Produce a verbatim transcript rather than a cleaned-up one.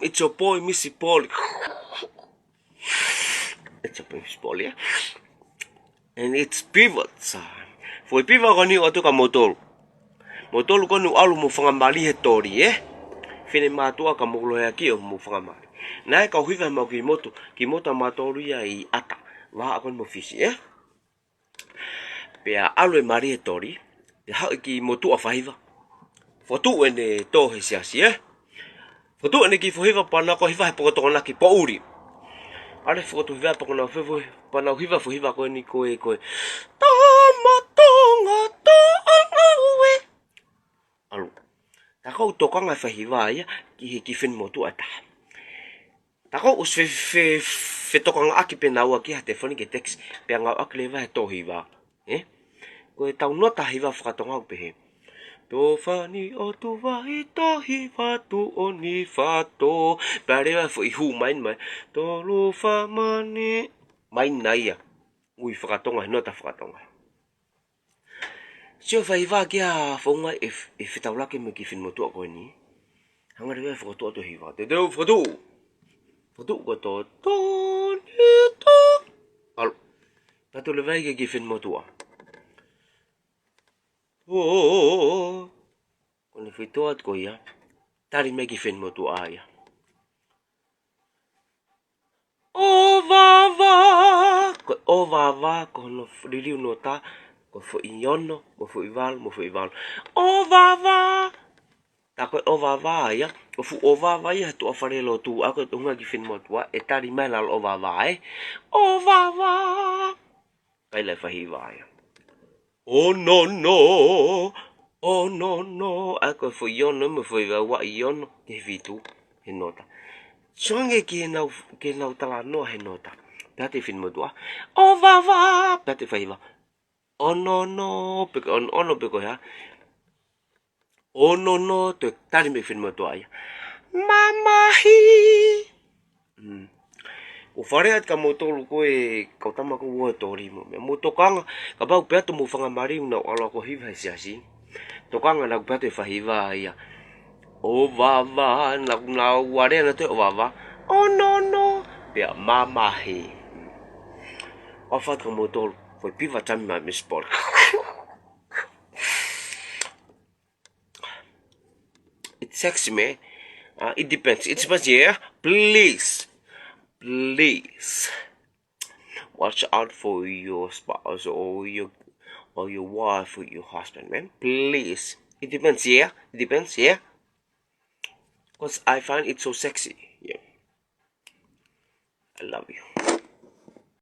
It's your boy, Missy Polly. It's your boy, Missy Polly, yeah? And it's pivot time. Foʻi piva ko eni ʻoatu kia moutolu. Moutolu ko eni ʻoku ʻalu mo fakamali he toli, ē? Finemātuʻa ka mou loheaki ʻo mo fakamali. Naʻe kau hiva mau ki motu, ki motu ʻa mautolu ia ʻi ʻAta. Vahaʻa ko eni mo Fisi, ē? Pea ʻalu e mali he toli, pea haʻu ki motuʻa faʻa hiva. Fokotuʻu ʻene tō he siasi, ē? Fokotuʻu ʻene kiʻi foʻi hiva pea nau kau hiva he poko Tokonaki poʻuli. ʻAlu e fokotuʻu hiva pea nau fefo, pea nau hiva foʻi hiva ko eni ko e, ko e. Tama Tonga tō ʻaʻau ē. ʻAlu. Tā ko ʻeku tokanga e faʻa hiva ia, ki he kiʻi finemotuʻa ʻe taha. Tā ko ʻeku ʻosi fe, fe, fetokangaʻaki pē naua ki ha telefoni ke text, pea ngāueʻaki leva he tō hiva. Ē? Ko e tau nota hiva fakatonga ʻoku pehē. Tō fani ʻo tū vai tō hiva tū ʻoni fato. Pea leva foʻi hū mai mai. Tolu fā mani. Mai nai ia. Ui fakatonga, he nota fakatonga. Sio faʻa hiva ki ha founga ʻe, ʻe fetaulaki mo e kiʻi finemotuʻa ko eni. Hanga leva ʻe fokotuʻu atu e hiva. Te teu fokotuʻu. Fokotuʻu ko e tō, tō, ni, tō. ʻAlu. Pea tō leva ia ki he kiʻi finemotuʻa. Tō. Ko ʻene foʻi tō atu ko ia. Tali mai e kiʻi finemotuʻa ia. ʻOvava. Ko e ʻovava, ko hono f-, liliu nota, ko e foʻi ono, mo e foʻi valu, mo e foʻi valu. ʻOvava. Tā ko e ʻovava ia, ʻoku fuʻu ʻovava ia he tuʻa falelotu, ʻa ko e tuʻunga kiʻi finemotuʻa, ʻe tali mai lalo ʻovava, ē. ʻOvava. Kaila e faʻa hiva ia. Onono, onono, ʻa ko e foʻi ono, mo e foʻi valu ʻi ono, ki he fitu, he nota. Sio ange ki heʻenau, ki heʻenau talanoa he nota. Pea ʻatu e finemotuʻa. ʻOvava, pea ʻatu e faʻa hiva. Onono, pe ko e ono, ono pe ko e hā. Onono, toe tali mai e kiʻi finemotuʻa ia. Mamahi. Hmm. ʻOku ou faleʻi atu kia moutolu ko e kau tama ko ē ʻoku tō limo. Meʻa mou tokanga, kapau pē ʻoku mou fakamali ʻoku nau ʻalu ʻo hiva he siasi. Tokanga naʻa ʻoku pē ʻoatu e faʻa hiva ia. ʻOvava, naʻa ʻoku nau ʻalu ʻo toe ʻovava. Onono, pea mamahi. ʻOfa atu kia moutolu, foʻi piva taimi mai Missy Polly. It's sexy, man. Uh, it depends. It depends, yeah. Please, please watch out for your spouse or your, or your wife or your husband, man. Please. It depends, yeah. It depends, yeah. Because I find it so sexy. Yeah. I love you.